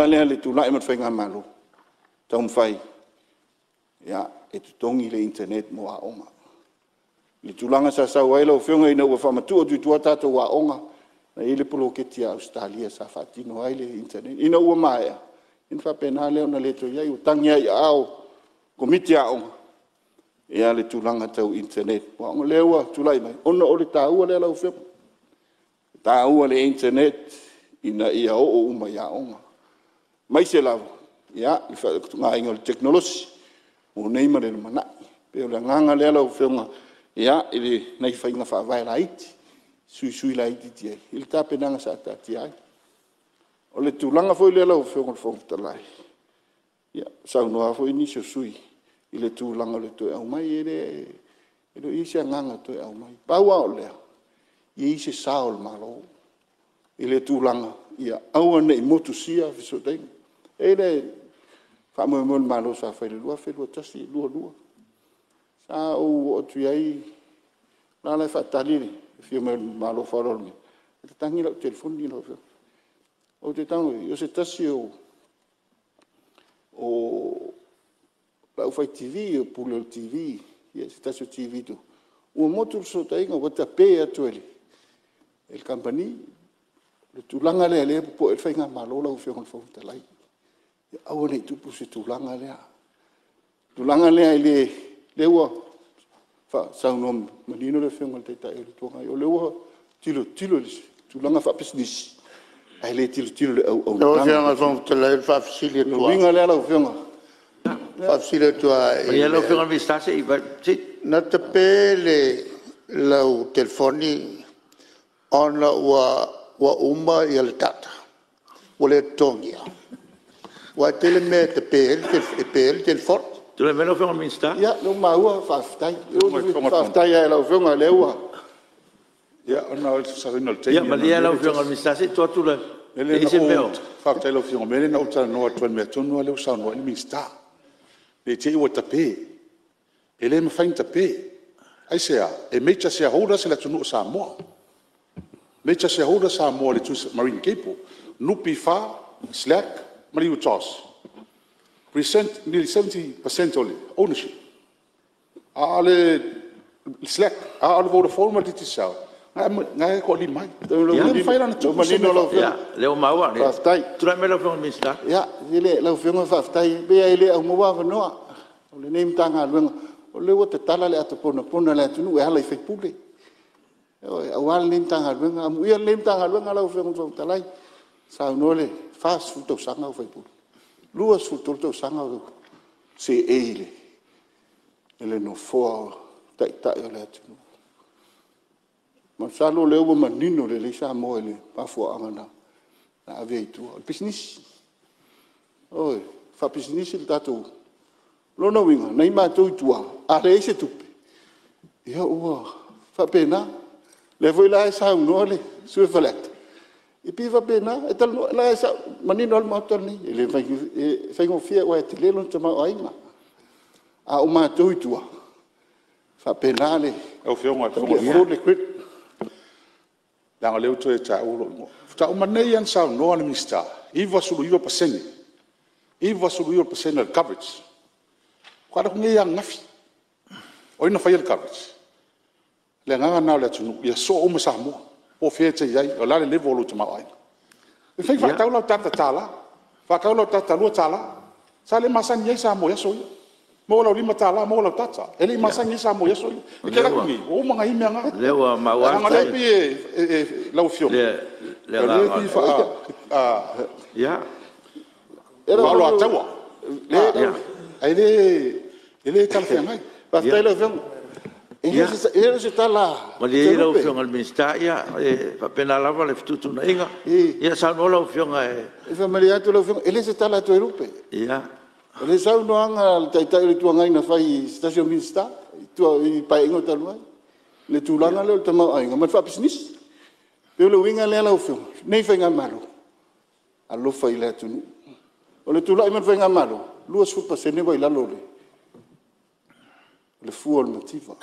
lea i le tulai mai o le Faigamalo taumafai e totogi le internet mo aoga. I le tulaga sa sau ai lau Afioga ina ua faamatuu atu i tua tatou aoga, na i ai le poloketi a Ausetalia sa faatino ai le internet. Ina ua maea ona faapena lea ona le toe i ai, ua tagi lava i aao o Komiti a Aoga ia le tulaga tau internet mo aoga. O lea ua tulai mai ona o le taua lea lau Afioga, e taua le internet ina ia oo uma i aoga aemaise lava le faaaogaina o le tekonolosi mo nei ma le lumanai. E pei o le agaga lea lau Afioga i nai faiga faavae laiti, suisui laitiiti ai i le tapenaga sa taatia ai. O le tulaga foi lea lau Afioga i le Fofoga Fetalai, ia saunoa foi nisi o sui usufono i le tulaga o le toe aumai. E le o i ai se agaga e toe aumai, pau lava o lea ia i ai se sao o le Malo i le tulaga ia aua nei motusia fesootaiga. E i ai le faamoemoe o le Malo sa fai i le 2021, 2022, sa ou oo atu i ai o la e faatali le afio mai o le Malo faaaloalo mai, ae tatagi lau telefoni lau Afioga. Ou te tago i ai o se tasi o le aufai TV o le Pule o le TV i se tasi o TV ua motu le fesootaiga ua tape atu e le kamupani. O le tulaga lea o lea e popoe ai le Faigamalo lau Afioga i le Fofoga Fetalai, ia aua nei tupu se tulaga lea. O le tulaga lea, lea ua saunoa manino le Afioga i le Taitai o le Itu Agai, o lea ua tilotilo i le tulaga faapisinisi ae le tilotilo i le auaunaga. Lau Afioga i le Fofoga Fetalai e faafesili atu lava. O le uiga lea lau Afioga… E faafesili atu lava i le… Na tape lau telefoni ona ua uma le data ua le totogia? Aua e tele mea e tape ai le telefoni. Tulai mai lau Afioga i le Minisita. Ia o lea ua maua faafetai. Faafetai lava i lau Afioga o lea ua… Ia malie lau Afioga i le Minisita se i tuu atu le… Faafetai i lau Afioga, o le mea lea na ou talanoa atu ai i le mea tonu lava lea ua saunoa i ai le Minisita, ne i te i ua tape. E le mafai ona tape. Aisea? E major shareholders le atunuu o Samoa, major shareholder Samoa i le Tusi Marine Cable, NPF, SLAC ma le UTOS represent nearly 70% o le ownership. A o le SLAC, a o le Vodafone ma le Digicel na e toalima ai. E le mafai la ona tupu se mea faapea. Ia, faafetai. Tulai mai lau Afioga i le Minisita. Lau Afioga faafetai, e leai e le aumaua avanoa o lenei Matagaluega, o lea ua tatala le ata ponapona a le atunuu e ala i sui usufono, ioe, aua lenei Matagaluega. Amuia lenei Matagaluega lau Afioga i le Fofoga Fetalai, saunoa le 40 tausaga o ou faipule, 23 tausaga o ou seei i le Nofoa o Taitai o le atunuu. Masalo o lea ua manino lelei Samoa i le mafuaaga na ave ai i tua, o le pisinisi, ioe, faapisinisi le tatou… O lona uiga o nai matou i tua a leai se tupe ia ua faapena. O lea foi la e saunoa le sui usufono o Faleata, e pei e faapena, e manino lava le Maota lenei e faigofie aua e tele lona tamaoaiga, a o matou i tua e faapena le… Lau Afioga i le Fofoga Fetalai, leaga o lea ua toe taua lou igoa. Faatoa uma nei lava ona saunoa le Minisita e 99%, 99% o le coverage. Faatoa alu atu nei lava ananafi. O ai na faia le coverage? O le agaga lena o le atunuu ia soo uma Samoa po o fea e te i ai a o le a le level o lou tamaoaiga. E mafai ona faatau lau data $1, faatau lau data $2. Sa le masani ai Samoa i aso ia, maua lau $5 maua lau data. E le i masani ai Samoa i aso ia. E te alu atu nei ua uma ona i ai mea na. Leaga o lea e pei lau Afioga, o lea e pei e faaoloataua ae le talafeagai. Faafetai lau Afioga. E le o se tala Malie ia lau Afioga i le Minisita, e faapena lava le fetuutuunaiga. Ia saunoa lau Afioga. E faamalie atu lau Afioga, e le o se tala a Toelupe. O le saunoaga a le Taitai o le Itu Agai na fai i se tasi o Minisita i le Paeaiga talu ai i le tulaga lea o le tamaoaiga ma le faapisinisi. E pei o le uiga lea lau Afioga, o lenei Faigamalo alofa i le atunuu. O le tulai mai o le Faigamalo, e 20% ua i lalo o le fua o le mativa.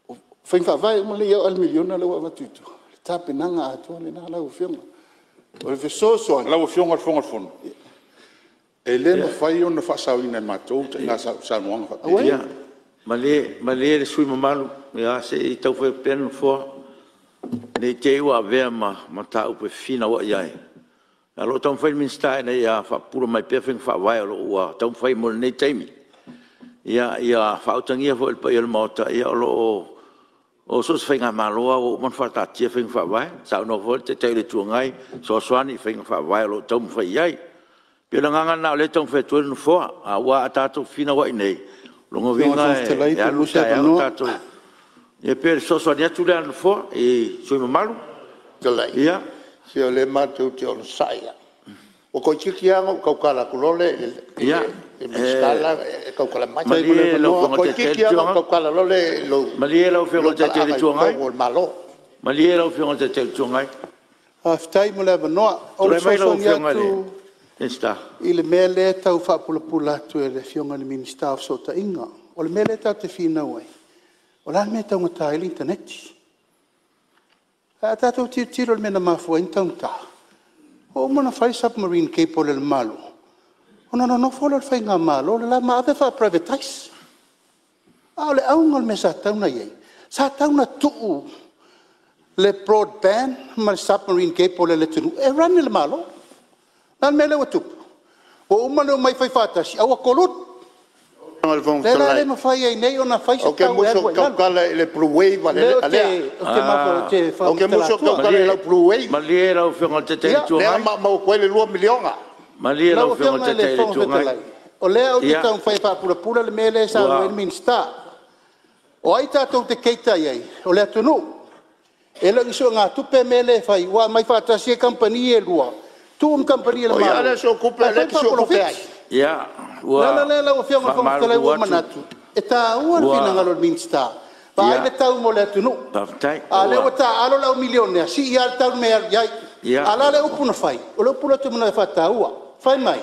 O faiga faavae uma lea e i ai, e oo lava i le miliona lea ua avatu i tua, o le tapenaga atoa lena lau Afioga. O le fesoasoani… Lau Afioga i le Fofoga o le Fono, e le mafai ona faasaoina e matou ituaiga saunoaga faapea. Ia malie le sui usufono mamalu se i tau fai atu pea le Nofoa ne i te i ua avea ma mataupu e fefinauai ai. Ae o lo o taumafai le Minisita ina ia faapupula mai pea faiga faavae o lo o ua taumafai mo lenei taimi. Ia faautagia foi e le paia o le Maota o so o se faigamalo lava ua uma ona faataatia faiga faavae. Na saunoa foi le Taitai o le Itu Agai e fesoasoani i faiga faavae o lo o taumafai i ai. E pei o le agaga lena o lea e taumafai atu ai le Nofoa aua a tatou fefinauai nei, o lona uiga e alu le taeao o tatou… Ia pei o le fesoasoani atu lea a le Nofoa i le sui usufono mamalu. Se o lea matou te onosai lava. Ua toeitiiti lava ona ou tautala atu loa lea i le Minisita le la e tautala mai. Malie lau Ua toeitiiti lava ona ou tautala loa lea i lou talaaga i Afioga totonu o le Malo. Malie lau Afioga i le Taitai o le Itu Agai. Faafetai mo le avanoa. O le Tulai mai lau fesoasoani Afioga i le atu Minisita. i le mea lea e tau faapulapula atu e le Afioga i le Minisita o Fesootaiga. O le mea lea tatou te finau ai, o le a le mea e taugata ai le initaneti? Ae a tatou tilotilo i le mea na mafua ai ona taugata, ua uma ona fai le submarine cable a le Malo ona nonofo lea o le faigamalo le la ma ave faa-privatize. A o le auga o le mea sa tatau ona i ai, sa tatau ona tuu le broadband ma le submarine cable a le atunuu e run e le Malo. O le a le mea lea ua tupu? Ua uma ona omai fai faatasi ae ua koluni. Lau Lea la e le mafai ai nei ona fai se Afioga i le Fofoga Fetalai, ou te tau e musu alu ou ai te i lalo. tautala i le blue wave a Lea. Ou te Ou te faamatala musu ou te atu. tautala i lau blue wave Malie lau Afioga i le Taitai o le Itu lea Agai. na maumau atu ai le $2 miliona. Malie lau Lau Afioga i Afioga le i le Taitai o le Fofoga Itu Agai. Fetalai, o lea ou te taumafai e faapulapula le mea lea e saunoa ai le Minisita. O ai tatou te cater i ai? O le atunuu. E le o ni suegatupe le mea lea e fai ua aumai faatasi ai kamupani ia e lua, tuu ni kamupani a le O ai Malo a lea suetupe a ae lea fai e le te suetupe ai? faapolofiti. O le Ua ala lea lau Afioga i le Fofoga Fetalai faamalulu ua ou atu manatu, e taua le ua finagalo o le Minisita, vaai le tau mo le atunuu. Faafetai A o lea ua ua taaalo le au milionea, sii lava le tau i le mea e alu i ai. A o le a le upu na fai? O le upu lea ou te manao e faataua. Fai mai,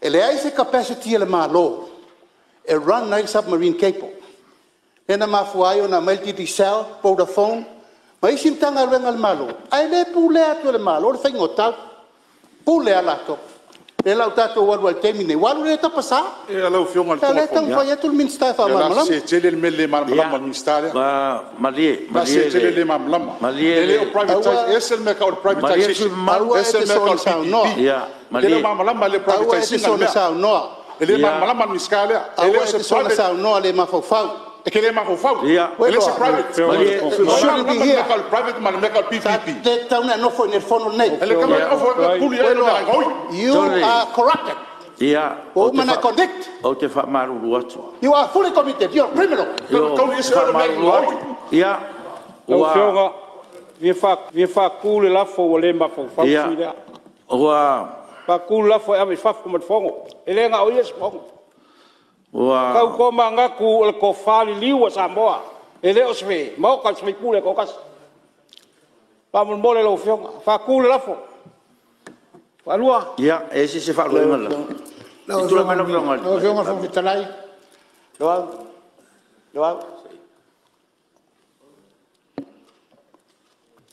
e leai se capacity a le Malo e run ai le submarine cable, lea na mafua ai ona aumai le Digicel, Vodafone ma isi Matagaluega a le Malo, ae le pulea atu e le Malo le faiga o tau, e pule lava latou. O lea la ua tatou alu ai i le taimi lenei, ua alu lea tapasa. Ia lau Afioga i le A o lea e Fofoga o le Fono, taumafai atu le Minisita e o le a faamalamalama. sese tele le mea le malamalama o le Minisita lea. Malie O le a sese tele le le malamalama. malie E le le o privatize, e ese le mea e tau o le Malie le sui privatization, mamalu. Aua e ese te le mea e tau o soona le saunoa. PPP. E te le o malamalama i le Aua e privatization te ina le soona mea. saunoa. E le malamalama le Minisita lea. E le Aua o e se te soona private, saunoa le mafaufau. e te le mafaufau. E le o se private. Fuailoa, O le you a shouldn't malamalama be i le mea here. e tau o le private ma le mea e tau o le Sa PPP? le tatau ona e nofo i inei i le fono lenei. E le tatau ona e nofo e puli ai lou gaoi. You are corrupted. Ua uma ona e convict. Ou te faamalulu atu. You are fully committed, you are criminal. Ou te faamalulu atu. Lau Afioga, e fia faatu le lafo, Ua le mafaufau le sui usufono lea. Faatu le lafo, E ave i fafo ma le Fono. E le na o ia se Fono. Tau tomanatu o le tofa liliu a Samoa, e le o se Maota o se sui usufono e toatasi. Faamolemole lau Afioga, faatu le lafo. Ia, e i ai se isi e faaaluaina le lafo? Lau Tulai mai lau Afioga i le Afioga i le Fofoga Fetalai… Loau, Loau.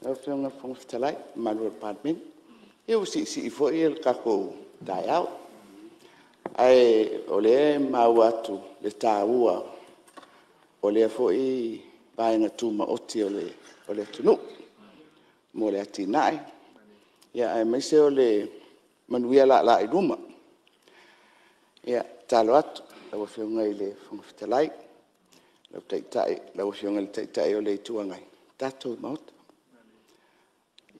Lau Afioga i le Fofoga Fetalai ma le mamalu o le Palemene, ia ua siisii foi le tatou taeao, ae o lea e maua atu le taua o lea foi vaega tumaoti o le atunuu mo le atinae, aemaise o le manuia laalaa i luma. E tatalo atu i lau Afioga i le Fofoga Fetalai, lau Afioga i le Taitai o le Itu Agai, le tatou Maota,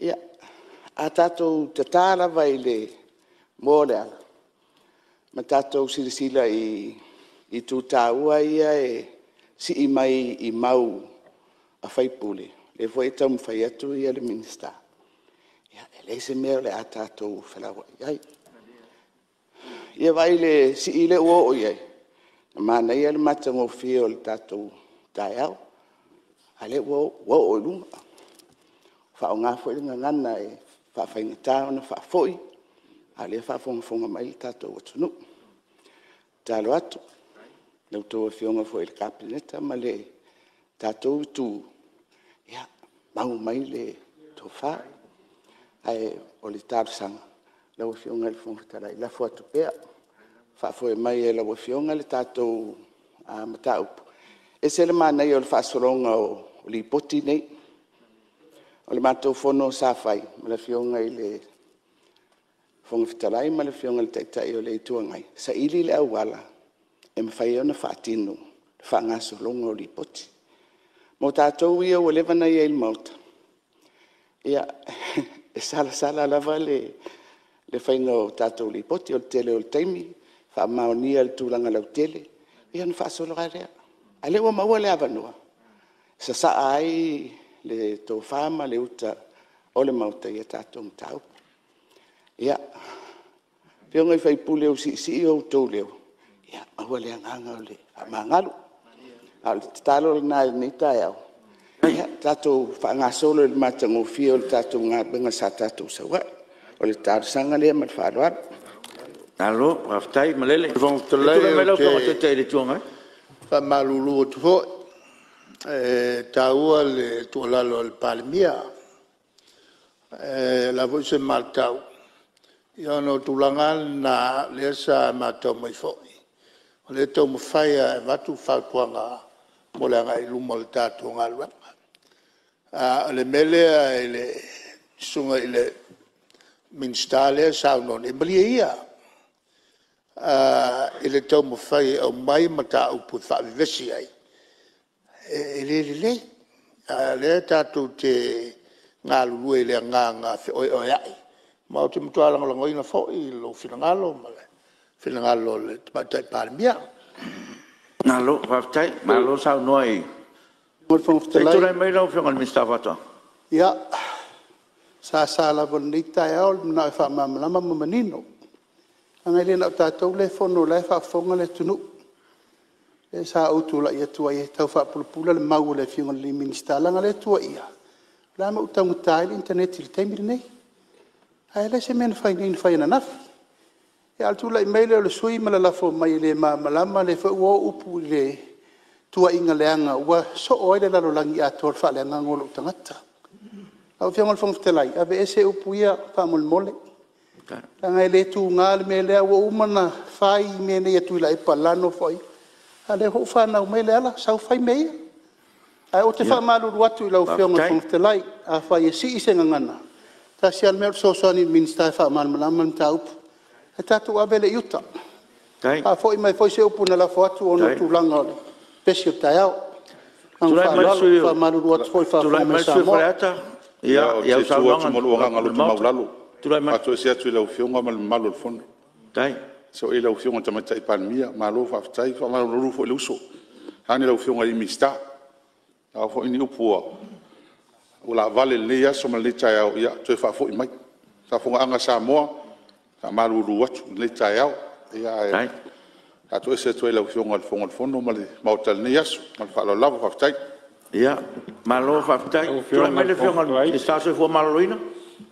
ia, a tatou tata lava i le moa o le ala ma tatou silasila i itu taua ia e sii mai i mau a sui usufono, lea foi e taumafai atu le Minisita, ia e leai se mea o le a tatou felauai ai. Ia vaai i le sii lea ua oo i ai? Na manaia le matagofie o le tatou taeao, a o lea ua oo i luga. Ua faaaoga foi le gagana e faafaigata ona faafoi a o lea e faafogafoga mai le tatou atunuu. E tatalo atu i a outou Afioga foi i le Kapeneta ma le tatou Itu, ia mau mai le tofa. Ae o le talosaga lau Afioga i le Fofoga Fetalai, lafo atu pea, faafoe mai e lau Afioga le tatou mataupu. E ese le manaia o le faasologa o Lipoti nei. O le matou fono sa fai ma le Afioga i le Fofoga Fetalai ma le Afioga i le Taitai o le Itu Agai, saili le auala e mafai ai ona faatino le faagasologa o Lipoti. Mo tatou ia ua leva ona i ai i le Maota, ia, e salasala lava le faiga o tatou Lipoti. O le tele o le taimi faamaonia i le tulaga lautele ia ona faasolo lava lea. A o lea ua maua le avanoa, sasaa ai le tofa ma le uta o le Maota i a tatou mataupu. Ia, Afioga i sui usufono ua siisii outou leo, ia maua le agaga o le faamagalo. A o le tatalo lena i lenei taeao, ia tatou faagasolo i le matagofie o le tatou galuega sa tatou sau ai. O le talosaga lea ma le faaaloalo. Malo faafetai malele. Lau Se i tulai mai lau Afioga Afioga i i le le Fofoga Fetalai ou te Taitai o le Itu Agai. faamalulu atu foi, e taua le tuualalo a le Palemia. Ae o le a foi se matau, ia ona o tulaga lava na o lea sa matau mai foi, o lea e taumafai lava e avatu fautuaga mo le agai i luma o le tatou galuega. A o le mea lea i le Susuga i le Minisita lea e saunoa nei, malie ia i le taumafai e aumai mataupu e faavevesi ai, e le lelei. A o lea tatou te galulue i le agaga feoeoea'i ma ou te matua lagolagoina foi lou finagalo ma le finagalo o le Tamaitai Palemia. Malo faafetai, malo saunoa i… Lau Afioga i le Fofoga Se i Fetalai… tulai mai lau Afioga i le Minisita o Faatoaga. Ia, e sasa lava i lenei taeao le manao e faamalamalama ma manino, leaga e le na o tatou lea e fono o la e faafofoga le atunuu. Lea sa ou tulai atu ai e tau faapulapula le mau a le Afioga i le Minisita leaga o lea e tuuaia, o le a le mea ua taugata ai le internet i le taimi lenei. Ae le o se mea na fai nei na fai ananafi. A o le tulai mai lea o le sui usufono ma le lalafo mai e le malamalama, lea foi ua o upu i le tuuaiga leaga ua soo ai le lalolagi atoa i le faaleagaga o lou tagata. Lau Afioga i le Fofoga Fetalai, aveese upu ia faamolemole, leaga e le tuga le mea lea, ua uma ona fai mea nei e Tuilaepa i le la Nofoaiga, a o lea foi ua fanau mai Leala sau fai mea ia. Ae ou te faamalulu atu i lau Afioga i le Fofoga Fetalai, afai e sii se gagana, tasi lava le mea o le fesoasoani i le Minisita e faamalamalama le mataupu, ae tatou ave lea i uta. Faafoi mai foi se upu na lafo atu ona o tulaga o le pesi o le taeao. Ma le faaaloalo. E faamalulu atu foi i le faafofoga Tulai mai mai a le sui usufono mo Samoa. Faleata Ia, ou i te au tu saunoaga atu ma lou agaga i le loto Maota. maualalo, Tulai e mai. faatoese atu i lau Afioga ma le mamalu o le Fono. E lau Afioga i le Tamaitai Palemia, malo faafetai. E faamalulu foi i le uso, vaeane lau Afioga i le Minisita. O a foi ni upu ua laavale i lenei aso ma lenei taeao, ia toe faafoi mai. Le faafofogaaga a Samoa, e faamalulu atu i lenei taeao, ae faatoese atu ai i lau Afioga i le Fofoga o le Fono ma le Maota i lenei aso. Ma le faaaloalo lava. Faafetai. Malo faafetai. Lau Tulai Afioga mai i le le Afioga Fofoga i le Fetalai, Minisita o le Soifua Maloloina.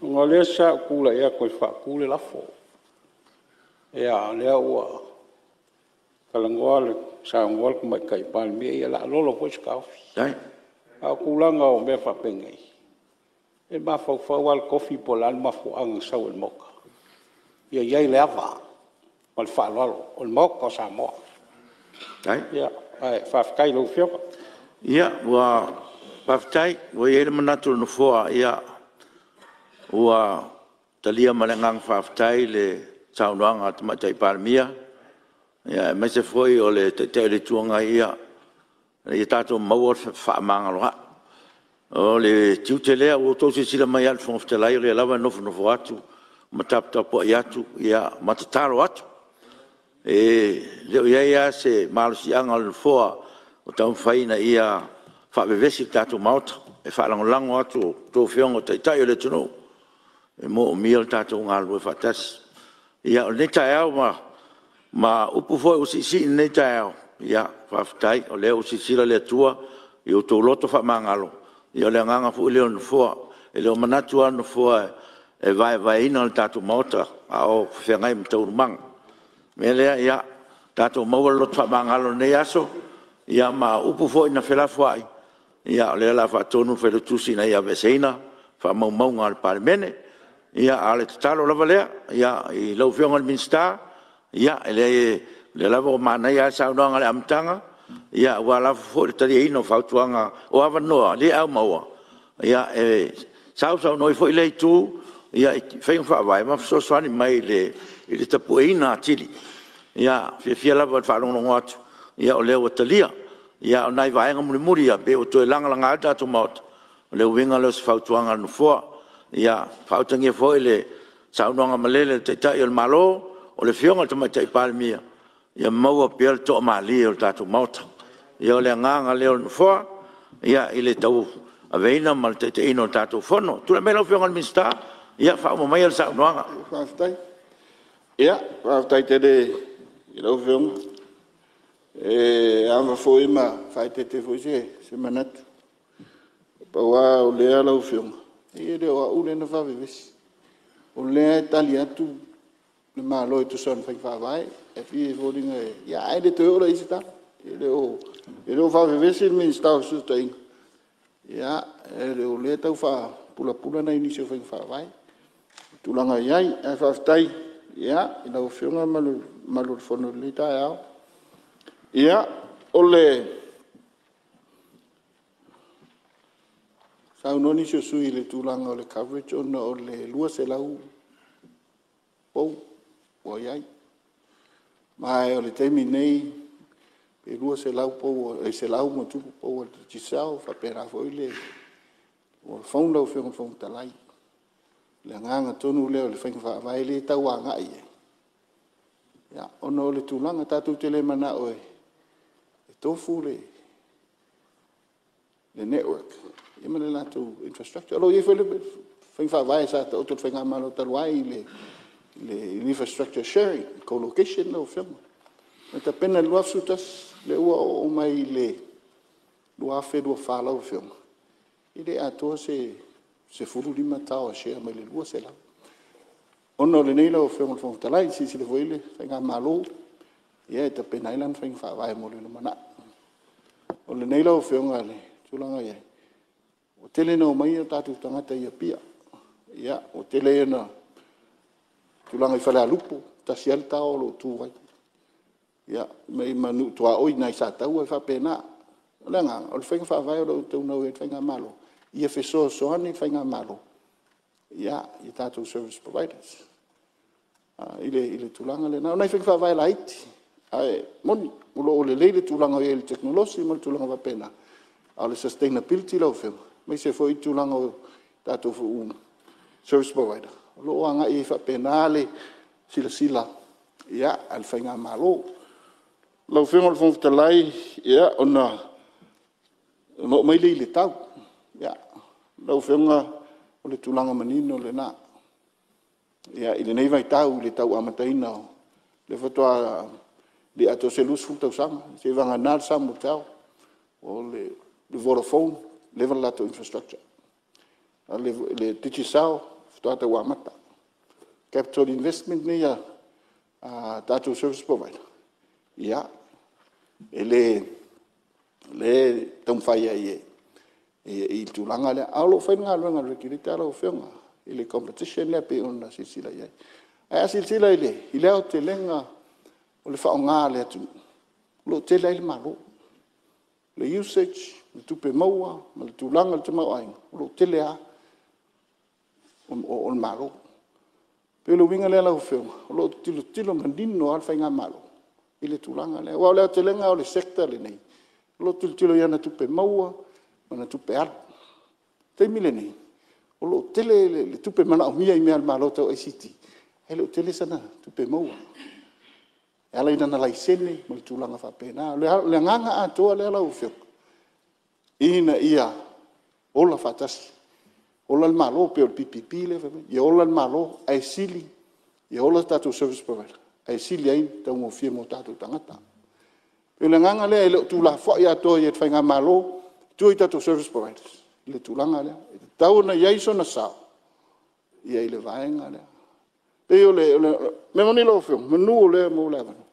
ona o lea sa ou tulai atu e faatu le lafo. Ia, o lea ua talanoa saunoa le Tamaitai Palemia, ia o le a lolo foi se taofi. A o tulaga o mea faapenei, e mafaufau lava le tofi po o le a le mafuaaga na sau ai i le Maota. Ia i ai le ava ma le faaaloalo, o le Maota o Samoa. Ae faafetai i lau Afioga. Ia, ua faafetai. Ua i ai le manatu o le Nofoa, ua talia ma le agaga faafetai le saunoaga a le Tamaitai Palemia aemaise foi o le Taitai o le Itu Agai, ia tatou maua le fefaamagaloa'i. O le tiute lea, ua outou silasila mai lava i le Fofoga Fetalai o lea lava e nofonofo atu ma taputapuai atu ma tatalo atu. E le o i ai lava se malosiaga o le Nofoa o taumafai ina ia faavevesi le tatou Maota. E faalagolago atu i a outou Afioga o Taitai o le atunuu e moomia lo tatou galulue faatasi. Ia o lenei taeao ma upu foi ua siisii i lenei taeao, ia faafetai o lea ua silasila le Atua i o outou loto faamagalo. Ia o le agaga foi lea o le Nofoa. E le o manatu lava le Nofoa e vaevaeina le tatou Maota a o feagai ma taualumaga. O le mea lea, ia tatou maua le loto faamagalo i lenei aso ma o upu foi na felafoai, o lea o le a faatonu le Failautusi ina ia aveeseina faamaumauga a le Palemene. A o le tatalo lava lea i lau Afioga i le Minisita, e leai o lea lava ua manaia le saunoaga i le amataga aua lava foi le taliaina o fautuaga, o avanoa liau maua e sausaunoa ai foi lea itu i faiga faavae ma fesoasoani mai i le tapueina atili. E fiafia lava i le faalogologo atu o lea ua talia. A o nai vaega mulimuli ia pei ua toe lagalaga ai le tatou Maota, o le uiga lea o se fautuaga a le Nofoa. Ia faautagia foi le saunoaga malele a le Taitai o le Malo, o le Afioga i le Tamaitai Palemia, ia maua pea le toamalie o le tatou Maota. Ia o le agaga lea o le Nofoa i le tauaveina ma le taitaiina o le tatou Fono. Tulai mai lau Afioga i le Minisita, faauma maia le saunoaga. Faafetai. Ia, faafetai tele i lau Afioga. E ava foi ma faaeteete foi se manatu. Pau lava o lea lau Afioga, e le o au lea na vavevesi, o lea e tali atu le Malo e tusa o ana faiga faavae. Ae pei e foliga e… ae le toe oo la i ai se tala. E le o vavevesi le Minisita o Fesootaiga, o lea e tau faapulapula nai nisi o faiga faavae i tulaga e i ai. Ae faafetai i lau Afioga ma le mamalu o le fono i lenei taeao. Ia, saunoa nisi o sui usufono i le tulaga o le coverage ona o le 200 pou ua i ai. Ma o le taimi nei e 200 pou, e 100+ pou a le Digicel, faapena foi le Vodafone lau Afioga i le Fofoga Fetalai. O le agaga tonu lea o le faiga faavae lea e tau agai i ai ona o le tulaga, tatou te le mananao e tofu le network ma le latou infrastructure. O lo o i ai foi le faiga faavae sa taoto a le Faigamalo talu ai i le infrastructure sharing co-location lau Afioga. Na tapena i le 2011 lea ua oo mai i le 2024 lau Afioga, e le atoa se 15 tower share mai le 200. Ona o lenei lau Afioga i le Fofoga Fetalai, silasila foi i ai le Faigamalo e tapena ai lana faiga faavae mo le lumanai. O lenei lau Afioga i le tulaga ua i ai, ua tele ina omai o tatou tagata i Apia, ua tele ina tulaga i Falealupo, e tasi lava le tower o lo o tu ai, ia ma nuu tuaoi i ina i Sataua, e faapena. O le agaga o le faiga faavae o lo o taunau i ai le Faigamalo, ia fesoasoani le Faigamalo i tatou service providers i le tulaga lena. O nai faiga faavae laiti, ae moni o lo o lelei le tulaga o i ai i le tekonolosi ma tulaga faapena, a o le sustainability lau Afioga aemaise foi le tulaga o tatou service provider o lo o agai ai faapena le silasila a le Faigamalo. Lau Afioga i le Fofoga Fetalai, ona oo mai lea i le tau. Lau Afioga o le tulaga manino lena i lenei vaitau i le tau amataina lea faatoa le atoa se 20 tausaga seiavagana le SamoaTel, o le Vodafone ua leva le latou infrastructure, a o le Digicel faatoa tau amata. Capital investment nei a tatou service provider, ia, o lea e taumafai ai i le tulaga lea. Ae o lo o fai le galuega a le Regulator lau Afioga i le competition lea pei ona silasila i ai. Ae a silasila i le aotelega o le faaaoga a le atunuu, o lo o tele ai le Malo. O le usage, o tupe maua ma le tulaga o le tamaoaiga, o lo o tele lava o le Malo. E pei o le uiga lea lau Afioga, o lo o tilotilo manino lava le Faigamalo i le tulaga lea. Aua o le aotelega o le Sector lenei, o lo o tilotilo i ana tupe maua ma ana tupe alu. O le taimi lenei, o lo o tele le tupe manaomia i mea a le Malo tau ICT ae le o tele sana tupe maua e ala i lana laisene ma tulaga faapena. O le agaga atoa lea lau Afioga, ina ia ola faatasi, ola le Malo pei o le PPP lea e fai mai, ia ola le Malo ae sili ia ola tatou service provider ae sili ai ona taugofie mo tatou tagata. E pei o le agaga lea e le o tuulafoai atoa i ai e le Faigamalo tua i tatou service providers i le tulaga lea. E tatau ona i ai sona sao i le vaega lea. E pei o le mea moni lau Afioga, semeamanu o lea e maua le avanoa,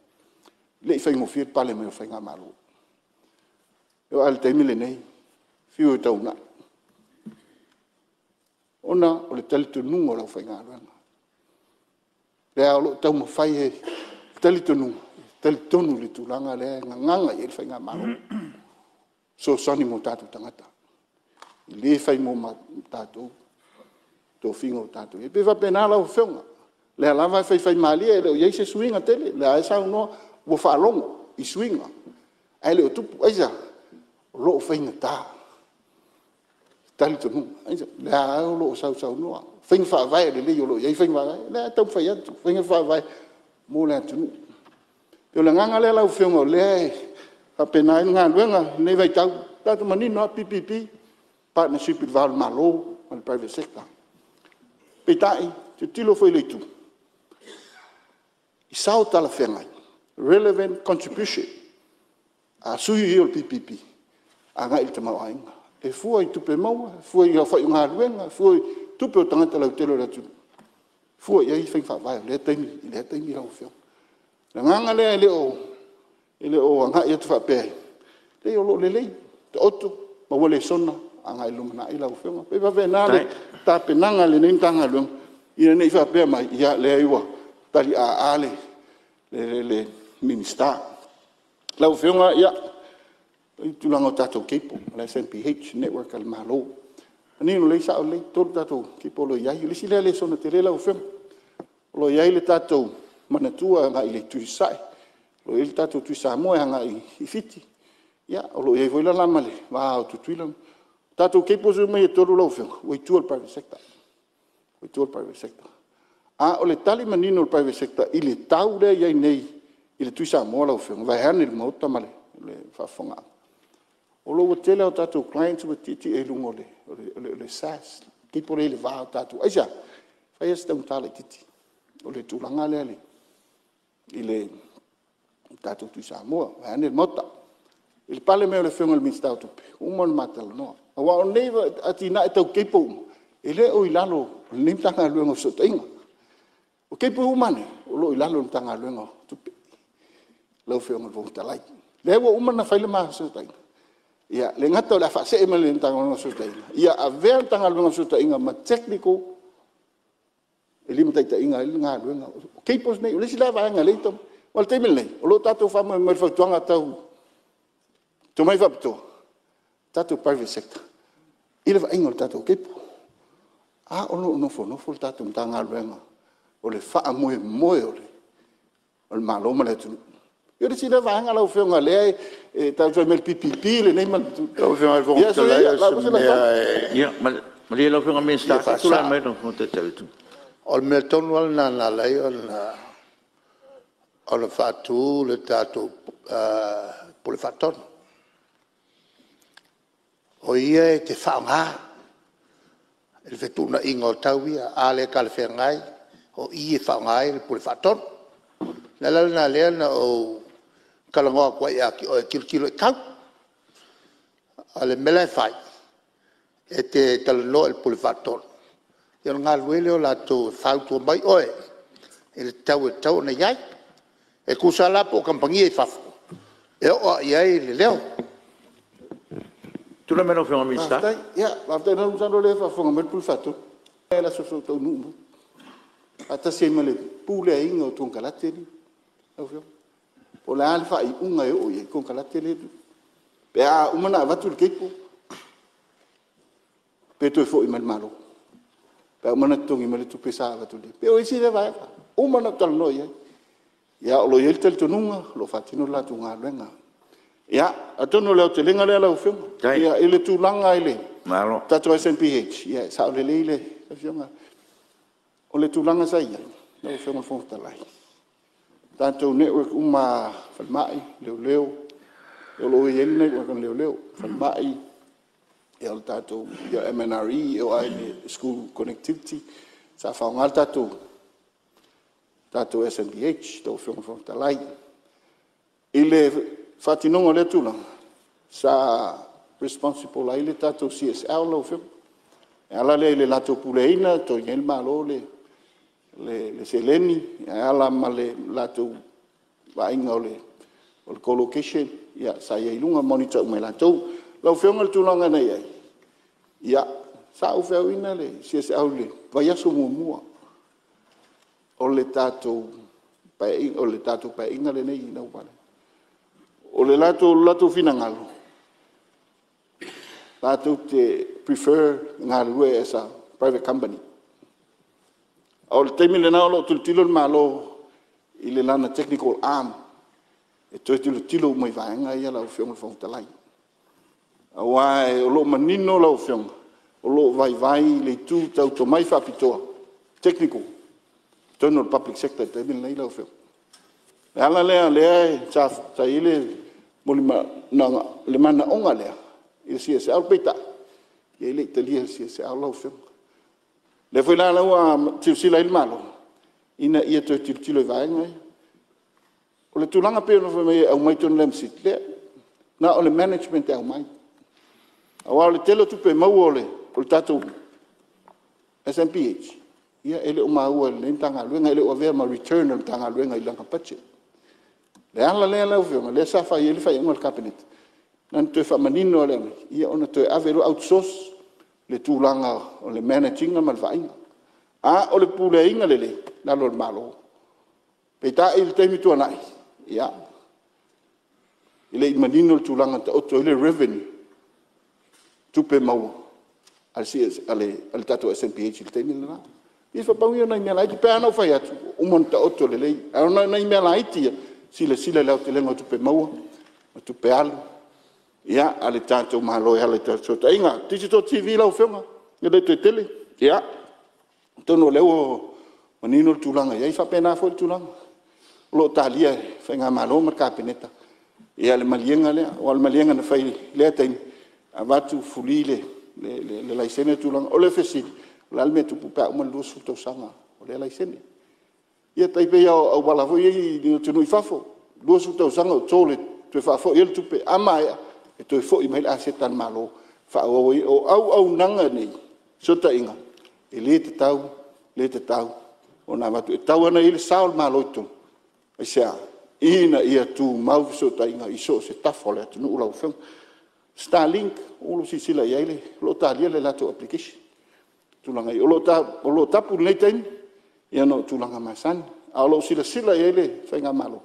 e le i faigofie le pale mai o le Faigamalo. E oo lava i le taimi lenei e fiu e taunai, Ona o le talitonuga o le aufaigaluega, lea o lo o taumafai e talitonuga, e talitonu i le tulaga lea e gagana i ai le Faigamalo, e fesoasoani mo tatou tagata. E le fai mo tatou tofiga ua tatou i ai. E pei e faapena lau Afioga, o lea lava e faifaimalie e le o i ai se suiga tele, o lea lava e saunoa ua faalogo i suiga ae le o tupu. Aisea? O lo o faigata talitonuga. O lea lava o lo o sausaunoa, faiga faavae lelei o lo o i ai faiga faavae. O lea lava e taumafai atu, faiga faavae mo le atunuu. E pei o le agaga lea lau Afioga o lea e faapena ai le galuega i lenei vaitau, o lea e manino lava PPP, partnership i le va o le Malo ma le Private Sector. Peitai, tilotilo foi i le itu i sao talafeagai, relevant contribution a sui ia o le PPP agai i le tamaoaiga. E fua i tupe maua, e fua i aofai o galuega, e fua i tupe o tagata lautele o le atunuu, e fua i ai faiga faavae o lea taimi i lea taimi lau Afioga. O le agaga lea e le o agai atu faapea, leai o lo o lelei, taoto maua lesona agai i le lumanai lau Afioga. E pei e faapena le tapenaga a lenei Matagaluega ina ne i faapea mai, ia leai ua tali aa le Minisita. Lau Afioga i le tulaga o tatou cable o le SNBH le network a le Malo, e manino lelei sao lelei, e tolu tatou cable o lo o i ai. O le isi lea lesona tele lau Afioga, o lo o i ai le tatou Manatua agai i le itu i Sasae, o lo o i ai le tatou Tuisamoa e agai i Fiti, o lo o i ai foi la ma le va o Tutuila. O tatou cables uma ia e tolu lau Afioga ua i tua i le private sector, ua i tua i le private sector. A o le tali manino a le private sector i le tau lea e i ai nei i le Tuisamoa lau Afioga vaeane le Maota ma le faafofogaaga, o lo o ua tele a tatou clients ua tietie i luga o le SaaS le cable lea e i le va o tatou. Aisea? E fai lava si taugata laitiiti o le tulaga lea i le tatou Tuisamoa vaeane le Maota. I le pale mai o le Afioga i le Minisita o Tupe ua uma ona ma talanoa aua o nei atinae tau cable uma e le o i lalo o lenei Matagaluega o Fesootaiga. O cable uma lava nei o lo o i lalo o le Matagaluega o Tupe lau Afioga i le Fofoga Fetalai. O lea ua uma ona fai le ma fesootaiga, e le gata o le a faasee mai le Matagaluega o Fesootaiga, ia avea le Matagaluega o Fesootaiga ma technical e limataitaiina ai le galuega. O cables nei, o le isi lea vaega lea e tatau… Aua o le taimi lenei o lo o tatou faamoemoe i le fautuaga tau tomai faapitoa tatou private sector i le vaaiga o le tatou cable, a o lo o nofonofo le tatou Matagaluega o le faamoemoe o le Malo ma le atunuu. Ia o le isi lea vaega lau Afioga lea e tatou te fai mai i le PPP lenei ma le… Lau Afioga i le Fofoga Fetalai o se mea e Ia malie lau Afioga i le Minisita fia se i tulai faasao. mai le Taitai o le Itu. O le mea tonu lava lena na ala ai ona faatu le tatou Pule Faatonu, o ia e te faaaoga i le fetuunaiga o tau ia. A le talafeagai o i e faaaoga ai le Pule Faatonu. O le ala lena lea na ou talanoa atu ai ia te oe e tilotilo i tau. A o le mea la e fai e te talanoa i le Pule Faatonu ia ona galulue lea o latou e fautua mai oe i le tau e tatau ona i ai. E tusa la po o kamupani ia i fafo e oo lava i ai le leo. Tulai mai lau Afioga i le Minisita. Faafetai. Ia faafetai masalo o lea e faafofoga mai le Pule Faatonu e alu aso taunuu mai faatasi ai ma le puleaina o konekarate ia lau Afioga. Po o le a le faaiuga e oo i ai konekarate ia pe a uma ona avatu le cable pe toe foi mai i le Malo pe a uma ona totogi mai le tupe sa avatu. E pei o isi lea vaega ua uma ona ou talanoa i ai. Ae o lo o i ai le talitonuga o lo o faatino le latou galuega. Ia atonu o le aotelega lea lau Afioga i le tulaga i le tatou SNBH, ia e sao lelei lau Afioga. O le tulaga sa i ai lau Afioga i le Fofoga Fetalai, o tatou network uma lava falemai, leoleo, o lo o i ai le network a leoleo, falemai, o le tatou MNRE e oo lava i le school connectivity sa faaaoga le tatou SNBH lau Afioga i le Fofoga Fetalai. I le faatinoga o lea tulaga sa responsible ai le tatou CSL lau Afioga e ala lea i le latou puleaina e totogi ai e le Malo le seleni e ala ma le latou vaaiga o le colocation sa i ai i luga, monitor uma e latou. Lau Afioga i le tulaga na i ai, ia Sa ou feauina le CSL i le vaiaso muamua o le tatou Paeaiga lenei ina ua… O le latou finagalo latou te prefer e galulue as a private company. A o le taimi lena o lo o tilotilo le Malo i lana technical arm e toe tilotilo uma i vaega ia lau Afioga i le Fofoga Fetalai. Aua o lo o manino lau Afioga o lo o vaivai le itu tau tomai faapitoa, technical i totonu o le public sector i le taimi lenei lau Afioga. O le ala lea o lea sa i ai le manaoga lea i le CSL peitai e le i talia e le CSL lau Afioga. O lea foi la ua silasila i ai le Malo ina ia toe tilotilo i vaega ia. O le tulaga pei ona fai mai e aumai totonu o le MCIL, leai, na o le management e aumai. Aua o le tele o tupe maua a le tatou SNBH e le o maua e lenei Matagaluega, e le o avea ma return a le Matagaluega i lana budget. O le ala lea lau Afioga lea sa fai ai le faaiuga a le Kapeneta na ona toe faamanino lava o le aumai ona toe ave lea outsource le tulaga o le manage ina ma le vaaiga. A o le puleaina lelei, i lalo o le Malo. Peitai i le taimi tuanai, e le i manino le tulaga na taoto ai le revenue, tupe maua a le tatou SNBH i le taimi lena. Ia pau ia o nai mea laiti. E pei lava ona ou fai atu ua uma ona taoto lelei, ae o nai mea laiti ia, silasila i le aotelega o tupe maua ma tupe alu a le tatou Malo e ala i fesootaiga. Digital TV lau Afioga e le toe tele, ia atonu o lea ua manino le tulaga e i ai, e faapena foi le tulaga o lo o talia e le Faigamalo ma le Kapeneta le maliega lea. Aua o le maliega na fai i lea taimi, avatu free le laisene ma tulaga. O le fesili, o le a le mea e tupu pe a uma le 20 tausaga o lea laisene? Ia e tai pei lava o auala foi ia i atunuu i fafo, 20 tausaga o toll e toe faafoi ai le tupe, a maea e toe foi mai le aseta a le Malo e faaauau ai. O auaunaga nei o fesootaiga e le tatau, le tatau ona avatu, e tatau lava ona i ai le sao o le Malo i totonu. Aisea? Ina ia tumau fesootaiga i so o se tafa o le atunuu lau Afioga. Starlink, ua ou silasila i ai o lo o talia le latou application i tulaga e i ai. O lo o tapu i lenei taimi ona o tulaga masani, a o lo o silasila i ai le Faigamalo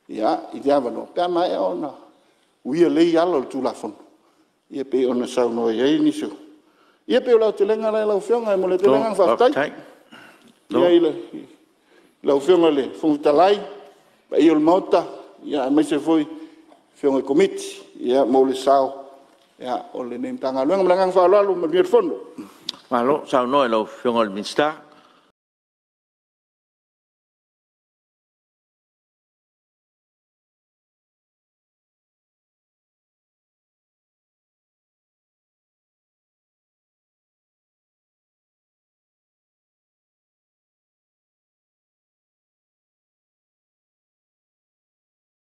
i le avanoa pe a maea ona uia lelei ala o le Tulafono e pei ona saunoa i ai nisi o… Ia pei o le aotelega lea lau Afioga e momoli atu ai le agaga faafetai i lau Afioga i le Fofoga Fetalai, le paia o le Maota aemaise foi Afioga i Komiti mo le sao o lenei Matagaluega. Ma le agaga faaaloalo, manuia le fono. Malo saunoa i lau Afioga i le Minisita.